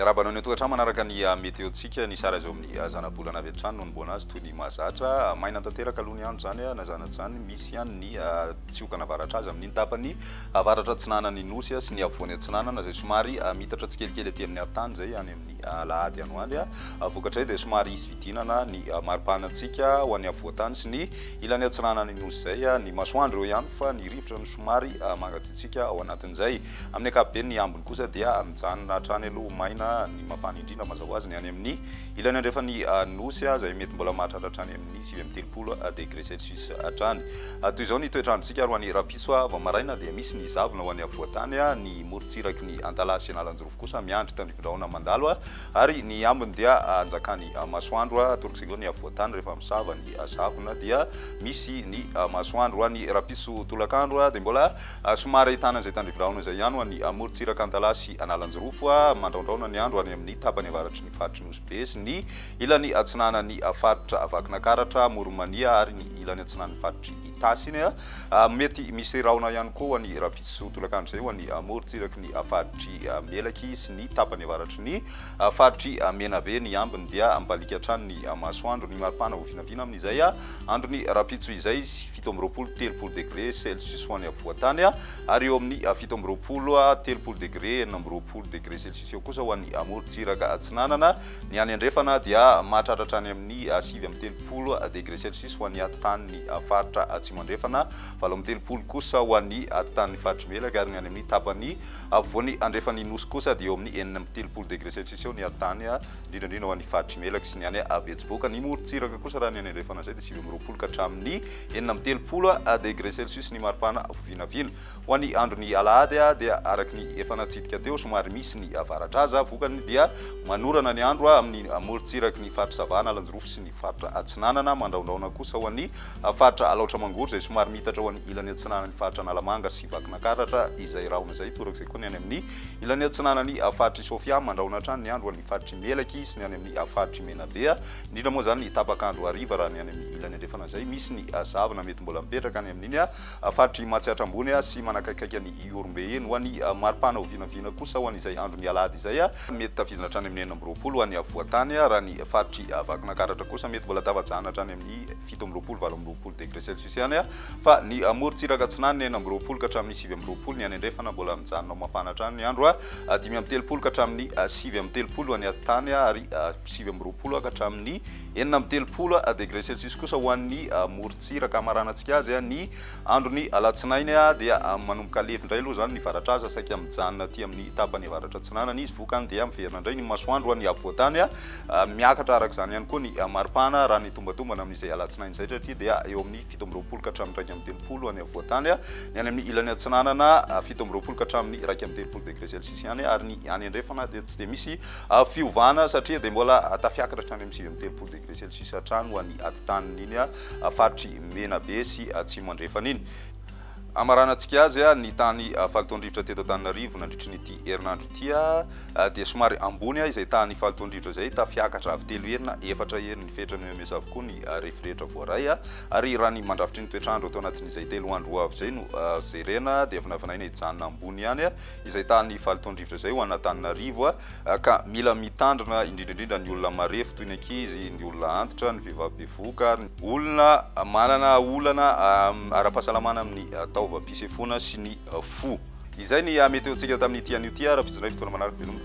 Miarahaba anao any an-tokantrano manaraka ny météo-ntsika. Ny sary azo amin'ny zanabolana avy hatrany no anombohana azy toy ny mahazatra. Maina tanteraka aloha ny andro izany na izany na tsy izany. Misy ihany ny tsiokana avaratra azy amin'iny tapany avaratra atsinanan'ny Nosy sy ny afovoany atsinanana izay somary miitatra tsikelikely aty amin'ny atany izay any amin'ny alahady any ho any. Vokatr'izay dia somary hisy fidinana ny maripanantsika ho an'ny afovoantany sy ny ilany atsinanan'ny Nosy izay. Ny masoandro eo ihany fa ny rivotra no somary mangatsiatsiaka ao anatin'izay. Amin'ny ankapobeny ny ambiny kosa dia mijanona hatrany aloha ho maina ny mafana indrindra mazava ho azy ny any amin'ny ilany andrefan'ny Nosy izay mety mbola mahatratra hatrany amin'ny 39 degré celsius hatrany. Toy izao ny toetr'androntsika ary ho an'ny rahampitso vao maraina dia misy ny zavona ho an'ny afovoan-tany, ny morontsiraky ny Antalaha sy Analanjirofo kosa miandry tandrifindrahona mandalo ary ny ambiny dia anjakan'ny masoandro. Torak'izay koa ny afovoan-tany rehefa misava ny zavona dia misy ny masoandro. Ny rahampitso tolakandro dia mbola Somary ahitana izay tandrivirahona izay ihany ho an'ny morontsiraka Antalaha sy Analanjirofo. Mandraondraona ny andro any amin'ny tapany avaratry ny faritry Nosy Be sy ny ilany atsinanan'ny faritra Vakinakaratra, Amoron'i Mania ary ny ilany atsinanan'ny faritr'i Itasy iny. Mety misy rahona ihany koa ho an'ny rahampitso tolakandro izay ho an'ny morontsiraky ny faritr'i Melaky sy ny tapany avaratry ny faritr'i Menabe. Ny ambiny dia mibaliaka hatrany ny masoandro. Ny maripana ho vinavina amin'izay andron'ny rahampitso izay. 27 30 degre celsius ho any afovoan-tany ary eo amin'ny 27 30 degre 26 degre celsius eo kosa ho an'ny amorontsiraka atsinanana. Ny any andrefana dia mahatratra hatrany amin'ny 39 degre celsius ho an'ny atitan'ny faritra atsimo andrefana, 38 kosa ho an'ny atitan'ny faritr'i Melaky ary ny any amin'ny tapany afovoany andrefan'ny Nosy kosa dia eo amin'ny 36 degre celsius eo ny atitany, indrindra indrindra ho an'ny faritr'i Melaky sy ny any Betsiboka. Ny morontsiraka kosa raha ny any andrefana izay dia 29 ka hatramin'ny 36 degre celsius ny maripana vinavina. Ho an'ny andron'ny alahady dia araka ny efa natsidika teo, somary misy ny avaradraza, vokany dia manorana ny andro amin'ny morontsiraky ny faritra Sava, Analanjirofo sy ny faritra Atsinanana, mandrahondrahona kosa ho an'ny faritra Alaotra Mangoro izay somary miitatra ho an'ny ilany atsinanan'ny faritra Analamanga sy Vakinakaratra izay rahona izay, torak'izay koa ny any amin'ny ilany atsinanan'ny faritr'i Sofia, mandrahona hatrany ny andro ho an'ny faritr'i Melaky sy ny any amin'ny faritr'i Menabe. Indrindra moa izany ny tapak'andro hariva raha ny any amin'ny ilany andrefana izay misy ny zavona mety mbola mipetraka any amin'iny faritr'i Matsiatra Ambony sy manakaikaiky an'i Ihorombe iny. Ho an'ny maripana ho vinavina kosa ho an'izay andron'ny alahady izay, mety tafidina hatrany amin'ny 26 ho an'ny afovoan-tany, raha ny faritr'i Vakinankaratra kosa mety mbola tafajanona hatrany amin'ny 27, 28 degré celsius ihany, fa ny morontsiraka atsinanana 26 ka hatramin'ny 29, ny any andrefana mbola mijanona ho mafana hatrany ny andro, 35 ka hatramin'ny 39 ho an'ny atitany ary 29 ka hatramin'ny 36 degré celsius kosa ho an'ny morontsiraka. Hamaranantsika azy ny andron'ny alatsinainy dia manomboka lefy indray aloha izany ny varatraza, saika mijanona aty amin'ny tapany avaratra atsinanana izy, vokany dia miverina indray ny masoandro ho an'ny afovoan-tany. Miakatra araka izany ihany koa ny maripana raha ny tombatombana amin'izay alatsinainy izay satria dia eo amin'ny 27 ka hatramin'ny 31 any afovoan-tany, ny any amin'ny ilany atsinanana 27 ka hatramin'ny 31 degré celsius ihany ary ny any andrefana dia tsy dia misy Fiovana satria dia mbola tafiakatra hatrany amin'ny 39 degré celsius hatrany ho an'ny atitaniny iny faritr'i Menabe sy Atsimo Andrefana iny. Hamaranantsika azy, ny tany fahalotoan-drivotra teto Antananarivo nandritry ny ity herinandro ity dia somary ambony izay tany fahalotoan-drivotra izay, tafiakatra avy telo heny na efatra heny ny fetran'ny OMS avokoa ny refy rehetra voaray ary raha ny mandrafitry ny toetr'andro ato anatin'izay 3 andro ho avy izay no jerena dia vinavinaina hijanona ambony ihany izay tany fahalotoan-drivotra izay ho an'Antananarivo ka mila mitandrina indrindra indrindra ny olona marefo toy ny ankizy, ny olona antitra, ny vehivavy bevohoka ary ny olona manana olana ara-pahasalamana amin'ny taovam-pisefoana sy ny fo. Izay ny météo-ntsika tamin'ity anio ity ary fijinay fotoana manaraka veloma.